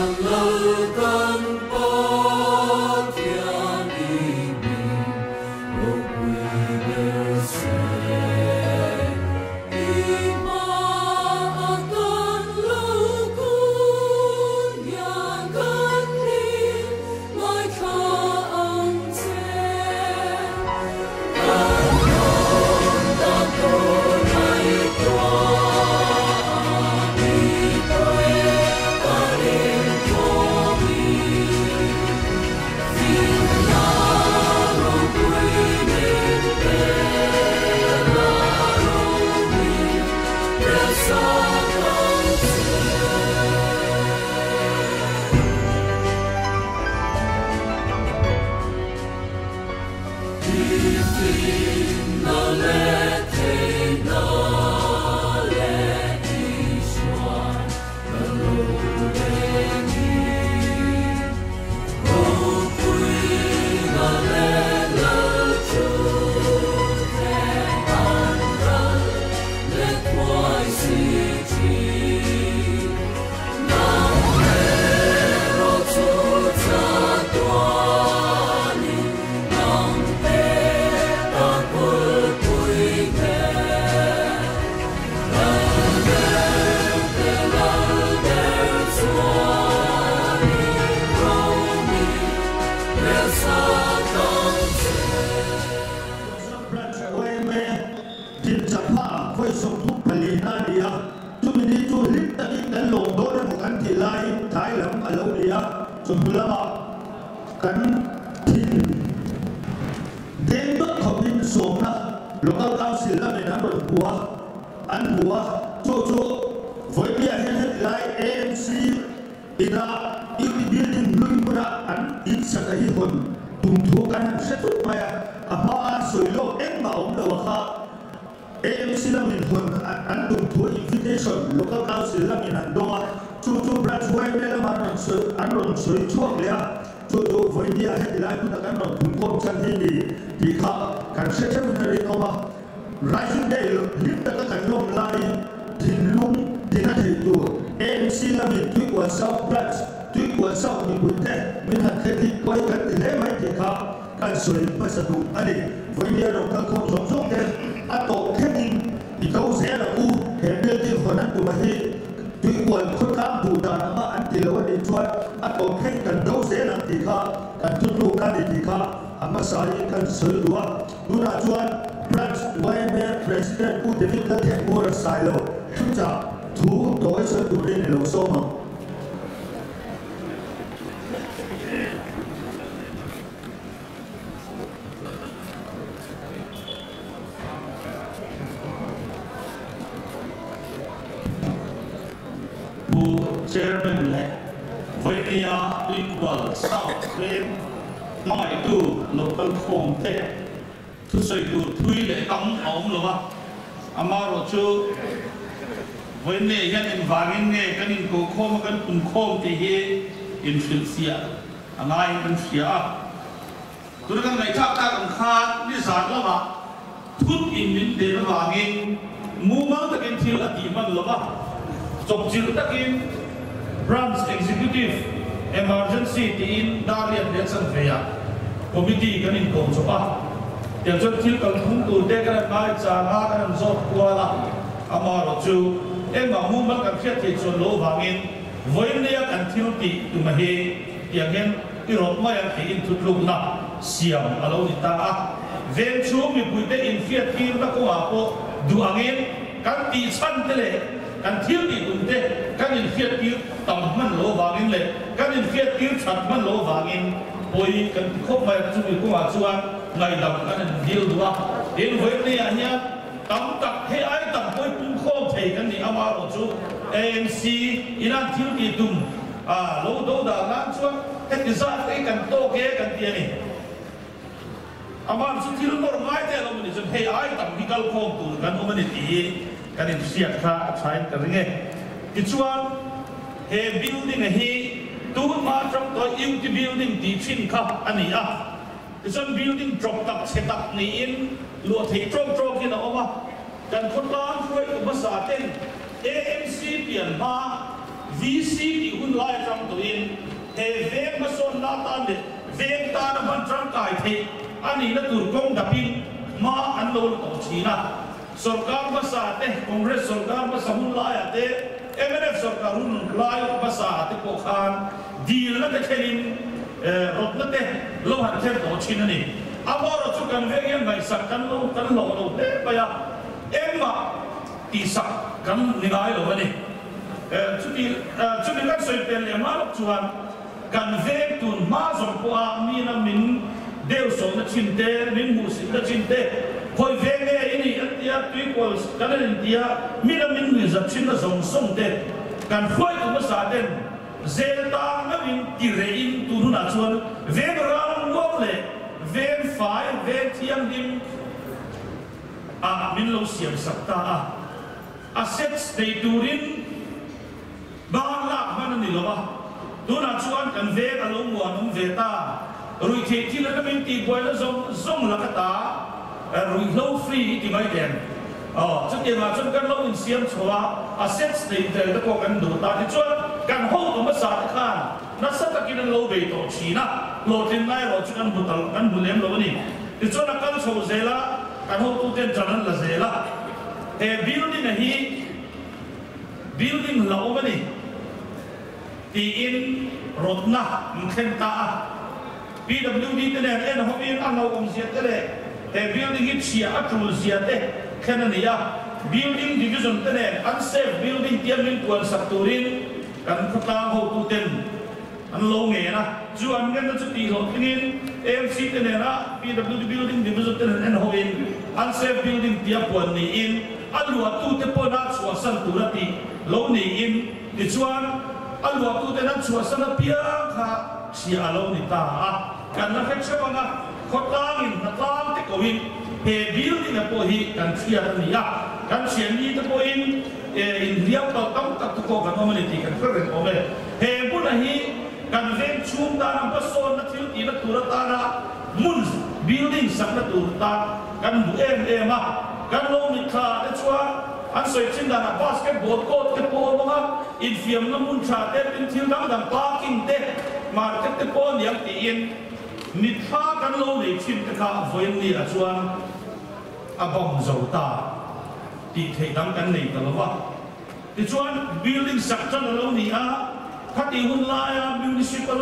Kan Lal kan Pathian i hming ropui ber se. I hmaah kan lo kun hian kan hlim ngaithla ang che. Kan hnawm dan tur ngaihtuah a mipui kan inkhawm i. Finna ropui min pe la ropui rel sak ang che. Finna leh theihna leh Isua kan lo reng i. Ropuina leh Lalthutthleng an ral leh thuai si thin. Nang erawh chu chatuanin nang te ka kulpui hmel. Lalber te Lalber chuanin romi rel sak ang che. Joseph Branch yma Dinchapha vawi 34 na a ni a, chumi ni chu hlim takin kan lawm dawn emaw kan tih laiin tlai lam a lo ni a, chawhnu lamah kan thin deng dawt khawpin sawmna Local Council lamin an rawn hmu a, an hmu a, chu chu vawipiah hian heti lai AMC ina UT building hlui hmuna an insak a hi hawn tum thu kan han hre tut mai a, a hmaa sawi lawk engmah awm lo a kha AMC lamin hawn an tum thu invitation Local Council lamin an dawng a, chu chu Branch yma lama an rawn sawi an rawn sawi chhuak leh a, chu chu vawinia heti lai hmuna kan rawn phunkhawm chhan hi ni tih kha kan hre theuhin a rinawm a. Rising Day hlim taka kan lawm laiin thinlung tina thei tur AMC lamin Tuikual South Branch, Tuikual South mipuite min han thlen hi pawi kan ti hle mai tih kha kan sawi hmasa duh a ni. Vawinia rawn kal khawm zawng zawng te a tawp thlengin i do zel ang u, he building hawn an tuma hi Tuikual khawtlang duh dan anga an ti lo a nih chuan a tawp thleng kan do zel ang tih kha kan thutluk a ni tih kha a hmasa in kan sawi duh a. Tunah chuan Branch yma President Pu David Lalthekmur a sai lo, thuchah thu tawi sawi turin i lo sawm ang. Pu Chairman leh Vawinia Tuikual South Veng hmangaihtu local khawm te thusawi tur thui leh tam a awm lo a, amaherawh chu Vawinia hian engvangin nge kan inkohkhawm a kan punkhawm tih hi inhrilhfiah a ngaiin kan hria a. Tuna kan ngaihthlak tak ang khan nizan lamah thut in min den avangin mumal takin thil a tih hman lo va, chawpchilh takin Branch Executive Emergency tiin Darian leh Chanveia Committee kan inkawm chawp a, tiang chuan thil kal phung tur te kan han ngai chang a, kan han zawt kual a, amaherawh chu engmah mumal kan hriat theih chuan lo avangin vawiin kan thil tih tuma hi tiang hian I rawt mai ang tiin thutlukna siam a lo ni ta a. Veng chhung mipuite infiattirna kawngah pawh duh angin kan tih chhan te leh kan thil tih tum te kan infiattir tam hman lo avangin leh kan infiattir that hman lo avangin pawi kan ti khawp mai a. Chumi kawngah chuan ngaihdam kan indil duh a. Tin, vawiin hian tam tak hei ai tam pawi pungkhawm thei kan nih amaherawh chu AMC ina thil tih tum A lo do dah nan chuan heti zat te hi kan tawk e kan ti a ni. Amah chu thil nawr ngai te a lo ni chuan hei ai tam hi kal khawm tur kan awm a ni tih hi kan inhriat kha a thain ka ring e. Tichuan he building a hi tun hma atang tawh UT building tih thin kha a ni a. Tichuan building tawp tak chhe tak niin luah thei tawk tawkin a awm a. Kan khawtlang hruaitu hmasa ten AMC pian hma VC tih hun hun lai atang tawhin he veng hmasawnna atan leh veng tana hman tangkai theih a nihna tur kawng dapin hma an lo la tawh thin a. Sorkar hmasa te, Congress sorkar hmasa hun laiah te, mnf sorkar hun lai hmasa ah te pawh khan dilna te thlenin rawtna te lo han thlen tawh thin a ni. Amaherawhchu chu kan veng hian ngaihsak kan lo kan hlawh lo hle mai a, engmah tihsak kan ni ngai lo a ni. Chuti chumi kan sawi pel leh hma lawk chuan kan veng tun hma zawng pawha mina min deuhsawhna chin te, min hmuhsitna chin te, khawi veng nge i nih an tia, tuikual kan an intia, mina min nuihzat thinna zawng zawng te kan hruaitu hmasa ten zel tang meuhin ti rehin tun hunah chuan veng ram muang leh veng fai, veng thianghlim ah min lo siam sak ta a. Assets nei turin ban lak hman a ni lo a, tunah chuan kan veng a lo muanawm ve ta. Ruihtheih thil atangin min tihbuaina zawng zawng lak ata ruihhlo free i ti mai teh ang. Aw, chutiangah chuan kan lo insiam chho a, assets nei tel te pawh kan duh ta. Tichuan, kan hotu hmasa te khan nasa takin an lo bei tawh thin a, hlawhtlinna erawh chu kan hmu tal, kan hmu lem lo a ni. Tichuan, a kal chho zel a, kan hotuten ṭan an la zel a. He building a hi building hlauhawm a ni tiin rawtna an thlen ta a. PWD te nen en hovin a hlauhawm zia te leh he building hi chhia a tul zia te thlen a ni a. Building division te nen unsafe building tia min puan sak turin kan khawtlang hotuten An lo ngen a, chu an ngenna chu tih hlawhtlingin AMC te nena PWD Building Division te nen en hoin Unsafe Building tia puan niin a luahtute pawn a chhuahsan tur a tih lo niin tichuan a luahtuten an chhuahsan apiang kha chhia a lo ni ta a. Kan la hre theuh ang a, khawtlangin hnatlang te kohin he building a pawh hi kan chhiat a ni a, kan chhiahni te pawhin inhliam palh tam tak te pawh kan awm a ni tih kan hre reng awm e. He hmuna hi kan veng chhung tana hmasawnna thil tihna tur atana hmun, building, sakna tur tan kan hmu em em a. Kan lo mitthla te chuan an sawi thin danah basketball court te pawh awm ang a, infiamna hmun tha te, tin thil dang dang parking te, market te pawh a niang tiin mitthla kan lo nei thin te kha vawiin ni ah chuan a bam zo ta tih theih dang kan nei ta lo va. Tichuan, building sak tan a lo ni a, khatih hun laia Municipal,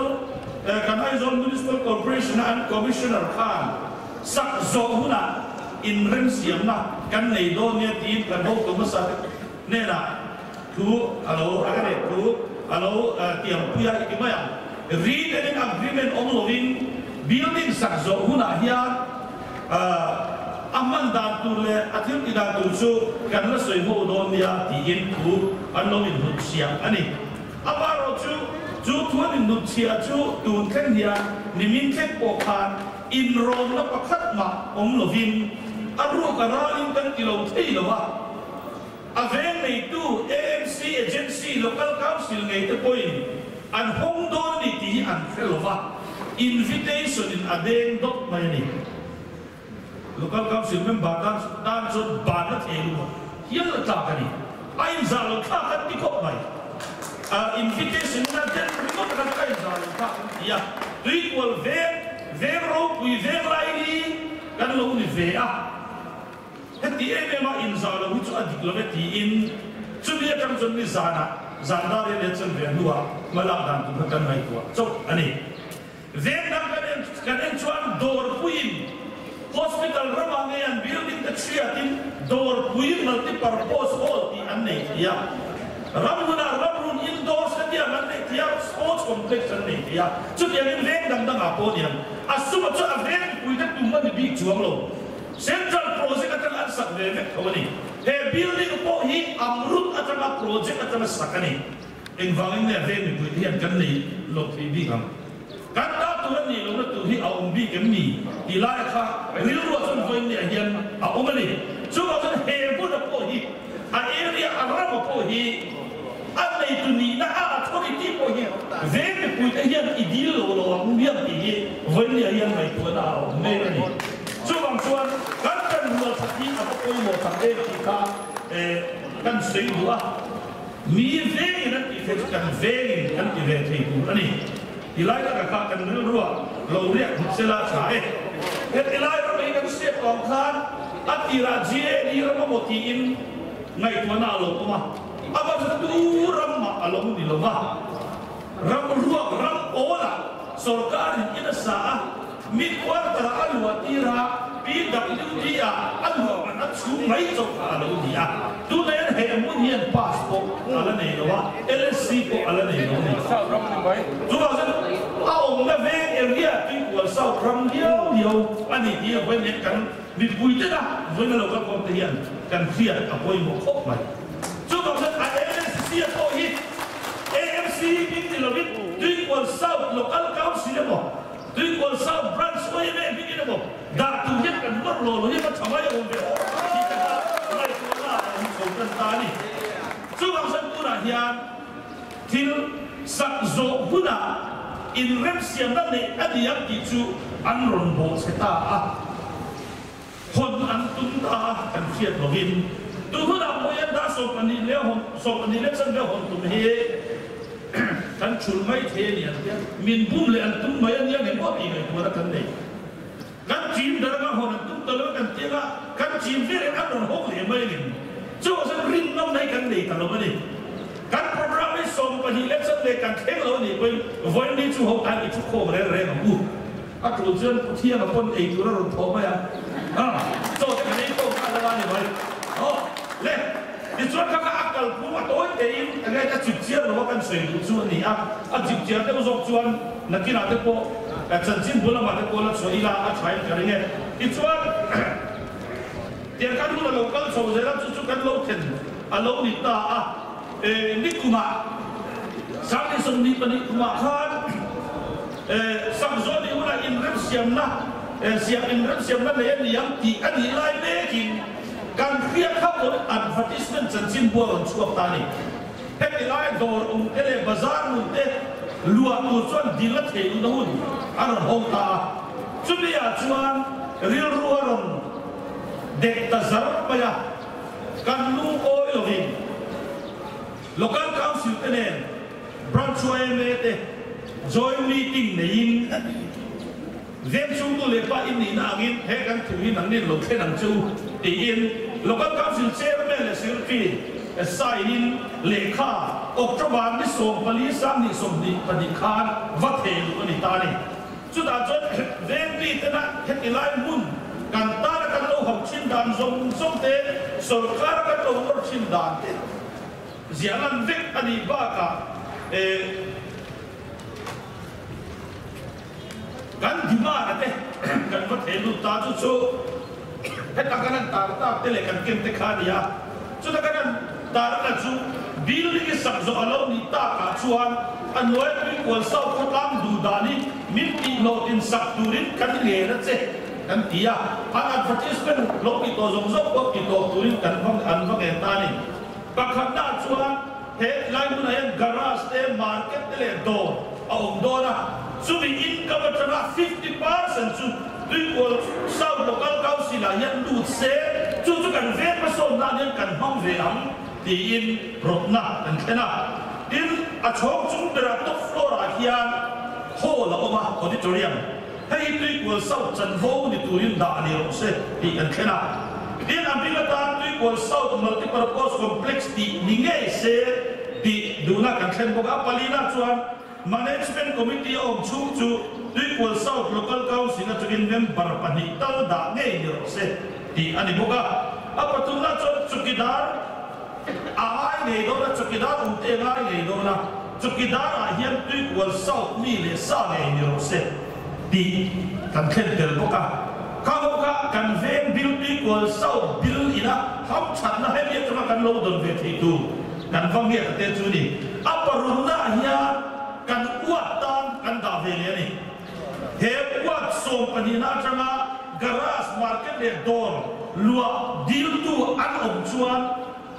kan Aizawl Municipal Corporation-a an Commissioner khan sak zawh hunah inremsiamna kan nei dawn nia tiin kan hotu hmasa te hnenah thu a lo a reh thu a lo tiampui a, i ti mai ang. Written in agreement awm lovin building sak zawh hunah hian A hman dan tur leh a thil ti dan tur chu kan la sawi ho dawn nia tiin thu an lo inhnutchhiah a ni. Amaherawh chu, chu thu an inhnutchhiah chu tun thleng hian nimin thleng pawh khan inrawmna pakhat mah awm lovin a ruk a ralin kan ti lo thei lo a. A veng neitu AMC Agency Local Council ngei te pawhin an hawng dawn a ni tih hi an hre lo va, invitation in a deng dawt mai a ni. Local Council member tan tan chuan ban a thei lu a, hial a tlak a ni. A inzah lo thlak an ti khawp mai. Invitation in a den ringawt a kha inzah lo thlak an ti a, tuikual veng, veng ropui, veng laili kan lo ni ve a. Heti em em a inzah lo hi chu a dik lo e tiin chumi atang chuan ni zanah zan dar riat leh chuan ve hnuah hma lak dan tur kha kan ngaihtuah chauh a ni. Veng dang kan en kan en chuan dawrpuiin hospital ramah ngei an building te chhiatin dawrpui multipurpose hall tih an nei thei a, ramhmunah ramrun indoor stadium an nei thei a, sports complex an nei thei a, chutiangin veng dang dangah pawh niang a suma chu a veng mipuite tum a ni bik chuang lo. Central project atanga an sak ve vek tho a ni. He building pawh hi Amrut atanga project atanga sak a ni. Engvangin nge veng mipui te hian kan nei lo thei bik ang? Kan ta tur a nih lohna tur hi a awm bik em ni? Tih laia kha rilruah chuan vawiin ni ah hian a awm a ni. Chuvang chuan he hmuna pawh hi a area a rama pawh hi a neitu nihna a authority pawh hi veng mipui te hian i dil lo lo ang miang tih hi vawiin ni ah hian ngaihtuahna a awm mek a ni. Chuvang chuan kan kan rual that hi a va pawimawh tak em tih kha kan sawi duh a. Mi vengin an tih theih chu kan vengin kan ti ve thei tur a ni. Ti lai taka kha kan rilruah lo riak hmu sela a tha e. Heti lai ram hi kan hriat tawng khan a tirah GAD ram emaw tiin ngaihtuahna a lo awm a, a va chu tu ram mah a lo ni lo va. Ram ruak ram awlah sorkarin in a sa a, mi quarter-ah a luah tir a, PWD ah a luah man a chhung mai chauh kha a lo ni a. Tunah hian he hmun hian pass pawh a la nei lo a, LSC pawh a la nei lo a ni. Chuvang chuan a awmna veng area Tuikual South ram liau liau a ni tih a vawiin hian kan mipui tena vawiin a lo kal khawm te hian kan hriat a pawimawh khawp mai. Chuvang chuan a LSC a pawh hi AMC min ti lovin Tuikual South Local Council emaw Tuikual South Branch mai em em hmingin emaw dah tur hian kan nawrh lo lo hi a tha mai a awm ve aw tih te kha ngaihtuahna a awm chho tan ta a ni. Chuvang chuan tunah hian thil sak zawh hunah inremsiamna neih a ni ang tih chu an rawn bawhchhe ta a. Hawn an tum ta a, kan hriat lovin tun hunah pawh hian dar 12 leh hawn, 12 leh chanve hawn tum hi kan thulh mai thei a ni an tia, min bum leh an tum mai a nia ngemaw tih ngaihtuahna kan nei. Kan chim ber anga hawn an tum ta lo a kan tia nga, kan chim vel hian an rawn hawk leh mai a ni. Chuvang chuan rinngam na hi kan nei ta lo a ni. Kan programme hi 12 leh chanve kan thleng lo a nih pawhin vawiin ni chu ho tan i thu khawm reng reng ang u. A tul chuan Pu Thianga pawn ei tur a rawn thawh mai a, chaw te kan ei tawk nghal a ni mai. Aw le, tichuan kha kha a kalphung a tawi tein ka nge a chip chiar lo a kan sawi duh chu a ni a, a chip chiar deuh zawk chuan nakinah te pawh chanchin bul lamah te pawh la chhuah ila a thain ka ring e. Tichuan tiang kan hun a lo kal chho zel a, chu chu kan lo thlen a lo ni ta a, nikumah 2022 kumah khan, Sakzawn nih hunah inremsiamna siam inremsiamna nei a ni ang tih a nih lai mekin kan hriat kha pawh advertisement chanchin bua rawn chhuak ta a ni. Heti lai dawr awm te leh bazar hmun te luah tur chuan dil a theih luhna hun a rawn hawng ta a, chumi ah chuan rilru a rawn dek ta zar mai a, kan lungawi lovin Local Council te nen Branch yma te joint meeting neiin veng chhungtu leh pa in nihna angin he kan thu hi nangni lo thlen ang che u tiin Local Council Chairman leh Secretary sign in lehkha October ni 14 2022 khan va theh luh a ni ta a ni. Chutah chuan veng mi tena heti lai hmun kan tana kan lo hauh thin dan zawng zawng te, sorkara kan lo nawr thin dan te, Ziah lan vek a nih bakah kan demand a te kan va thei lut ta chu chu heta kan han tar tak te leh kan ken te kha a ni a, chuta kan han tar na chu building i sak zawh a lo nih takah chuan a hnuai tuikual South khawtlang duh dan hi min tih hlawhtlin sak turin kan ngen a che kan ti a, an advertisement lo tih tawh zawng zawng pawh ti tawh turin kan va an va ngen ta a ni. Pakhatna chuan he lai hmunah hian garage te, market te leh dawr a awm dawn a, chumi income atanga 50% chu Tuikual South Local Council ah hian lut se, chu chu kan veng hmasawn nan hian kan hmang ve ang tiin rawtna kan thlen a. Tin, a chhawng chung berah top floor ah hian hall a awm a, auditorium. Hei hi Tuikual South chanvo ni turin dah ni rawh se tih kan thlen a. Tin, a hming atan Tuikual South Multipurpose Complex tih ni ngei se tih duhna kan thlen bawk a. Palina chuan Management Committee a awm chhung chu Tuikual South Local Council atangin member pahnih tal dah ngei ni rawh se tih a ni bawk a. A pathumna chuan chawkidar a ngai ngei dawn a, chawkidar awmte a ngai ngei dawn a. Chawkidar ah hian Tuikual South mi leh sa ngei ni rawh se tih kan thlen tel bawk a. Kha ho kha kan veng bil Tuikual South bil ina hamthatna hemi atanga kan lo dawn ve thei tur kan va ngiat a te chu ni. A parunna ah hian kan uat tan kan dah ve leh a ni. He uat 12 na atanga garage, market leh dawr luah diltu an awm chuan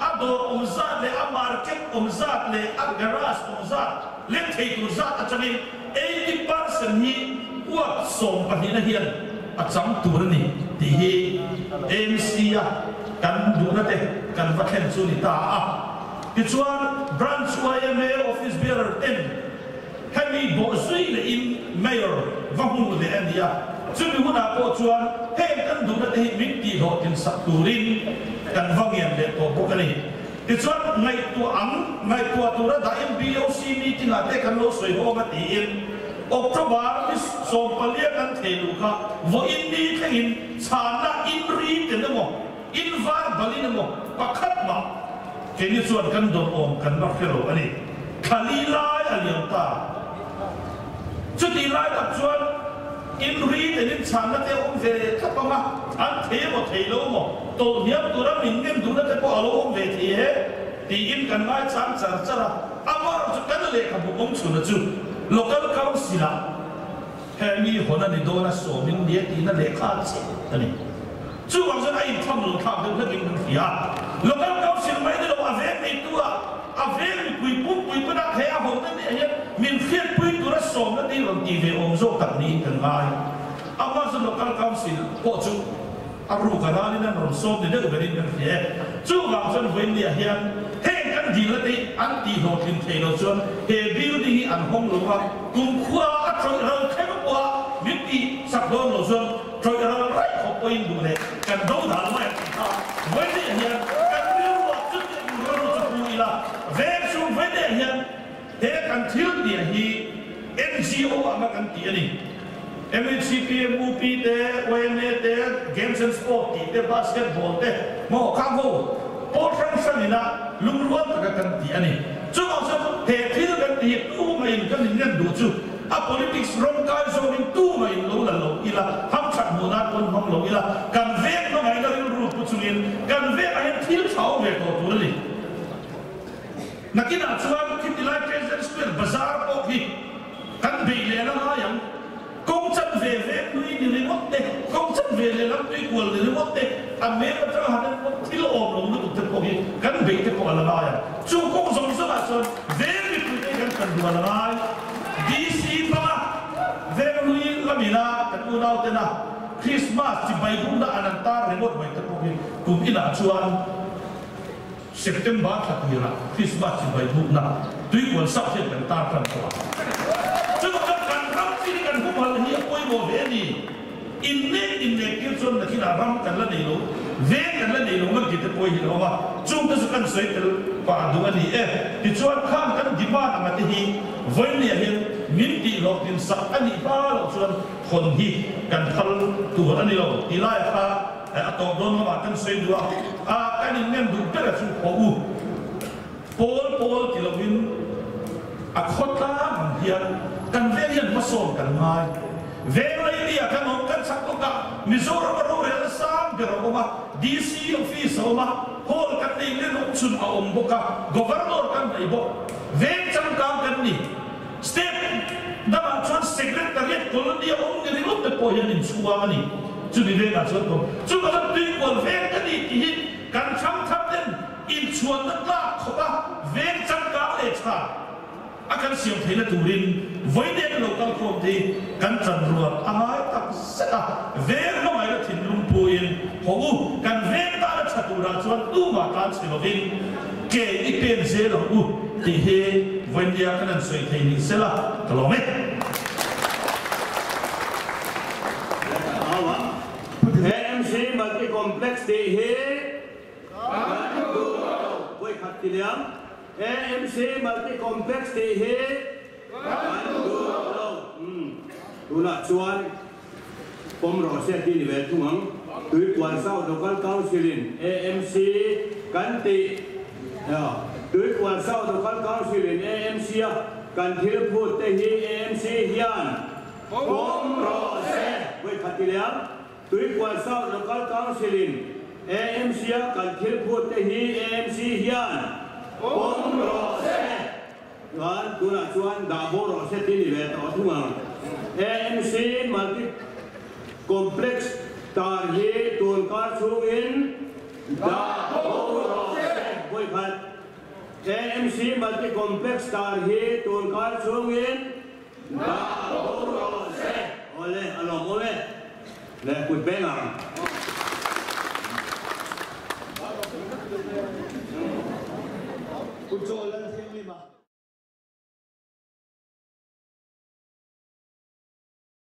A dawr awm zat leh a market awm zat leh a garage awm zat leng thei tur zat atangin 80% hi uap 12 na hian a chang tur a ni tih hi AMC a kan duhna te kan va thlen chu ni ta a. Tichuan, Branch yma Office Bearer ten hemi bawhzui lehin Mayor va hmuh leh a ni a, chumi hunah pawh chuan heng kan duhna te hi min tihhlawhtlin sak turin kan va ngen leh tawh bawk a ni. Tichuan, ngaihtuah ang, ngaihtuah tura dahin BOC meeting ah te kan lo sawi hawng a tiin October ni sawmpalia kan thei luh kha vawiin ni thlengin chhanna in ri tel emaw, in var balin emaw pakhat mah keini chuan kan dawn awm kan la hre lo a ni. Thla li lai a liam ta. Chutih lai tak chuan in ri telin chhanna te a awm ve thlap ang a, an thei emaw thei lo emaw tawlh hniam tura min ngen duhna te pawh a lo awm ve thei e tiin kan ngaichang char char a. Amaherawhchu chu kan lehkhabu awm chhuna chu Local Council-ah he mi hawn a ni dawn a sawmin nia tihna lehkha a chhe a ni. Chuvang chuan a intham lo thlak deuh hlekin kan hria a. Local Council mai ni lo a veng neitu a, a veng mipui pumpui pawnah he a hawnna nih hian min hriatpui tura sawmna te hi rawn ti ve awm zawk tak niin kan ngai. Amah chu Local Council pawh chu a ruk a ralin an rawn sawm ni deuh berin kan hria e. Chuvang chuan vawiinniah hian heng kan dilna te hi an tihhlawhtlin thei lo chuan he building hi an hawng lo a, kumkhua a tawih ral thleng pawha min tih sak dawn lo chuan Tawih ral raih khawp pawhin duh leh kan do dan mai ang tih kha vawiinniah hian kan rilruah chutiang in rilru chu pu ila, veng chung vawiinniah hian he kan thil tih hi NGO anga kan tih a ni. MHCP, MUP te, YMA te, Games and Sport tih te, Basketball te, maw khang ho pawl hrang hrang ina lungrual taka kan tih a ni. Chuvang chuan he thil kan tih hi tumah in kan inngen duh chu A politics rawng kai zawngin tumah in lo la lo ila, hamthat hmuh nan pawn hmang lo ila, kan veng hmangaihna rilru pu chungin kan vengah hian thil tha awm ve tawh tur a ni. Nakinah chuan khiti lai President Square bazar pawh khi kan beih leh la ngai ang. Kawng chan ve veng hlui ni ringawt te, kawng chan ve leh lam tui kual ni ringawt te, a mel atanga han en pawh thil awm lo lutuk te pawh hi kan beih te pawh a la ngai ang. Chu kawng zawng zawngah chuan veng mipui te hi kan kan duh a la ngai. DC hmanga Venglui lamina kan unau tena Christmas chibai bukna an an tar ringawt mai te pawh hi kum inah chuan September thla tirah Christmas chibai bukna tuikual sak hian kan tar tan tawh a. Chuvangin kan ram chin hi kan humhalh hi a pawimawh hle a ni. Innek innek tir chuan nakinah ram kan la nei lo, veng kan la nei lo ngam tih te pawh hi a awm a, chungte chu kan sawi tel pah duh a ni e. Tichuan khang kan demand anga te hi vawinia hian min tih hlawhtlin sak a nih hma loh chuan hawn hi kan phal tur a ni lo tih laia kha a tawp dawn lamah kan sawi duh a, a kan innem duh ber a chu haw u. Pawl pawl ti lovin a khawtlang ang hian kan veng hian hmasawn kan ngai. Veng Lailia kan awm kan chak bawk a, Mizoram a rorel sang ber a awm a, DC office a awm a, hall kan nei len awm chhun a awm bawk a, Governor kan nei bawk. Veng changkang kan ni. State dangah chuan Secretariat Colony a awm ni ringawt te pawh hian inchhuang a ni. Chumi vengah chuan ka awm. Chuvangin tuikual veng ka ni tih hi kan thangthar ten Inchhuanna tlak khawpa veng changkang leh tha a kan siam theihna turin vawiin lo kal khawm te hi kan chanrual a ngai tak zet a, veng hmangaihna thinlung puiin haw u, kan veng tana tha turah chuan tumah tan chhe lovin ke i pen zel ang u tih hi vawiin kan han sawi thei ni sela ka lawm e. AMC Multi Complex tih hi Kan duh lo. Vawikhat ti liam. AMC Multi Complex tih hi kan duh lo. Tunah chuan pawm rawh se tih ni ve thung ang. Tuipuan South Local Council in AMC kan tih Tuipuan South Local Council in AMC a kan thil phut te hi AMC hian pawm rawh se. Vawikhat ti liam. Tuipuan South Local Council in AMC a kan thil phut te hi AMC hian pawm rawh se. Chuan tunah chuan dah bawr rawh se tih ni ve tawh thung ang. AMC Multi Complex tar hi tun kar chhungin dah bawr rawh se. Vawikhat AMC Multi Complex tar hi tun kar chhungin Dah bo rawh se. Awle, a lawm awm e. Le kut beng ang. tur chu Lalthianglima.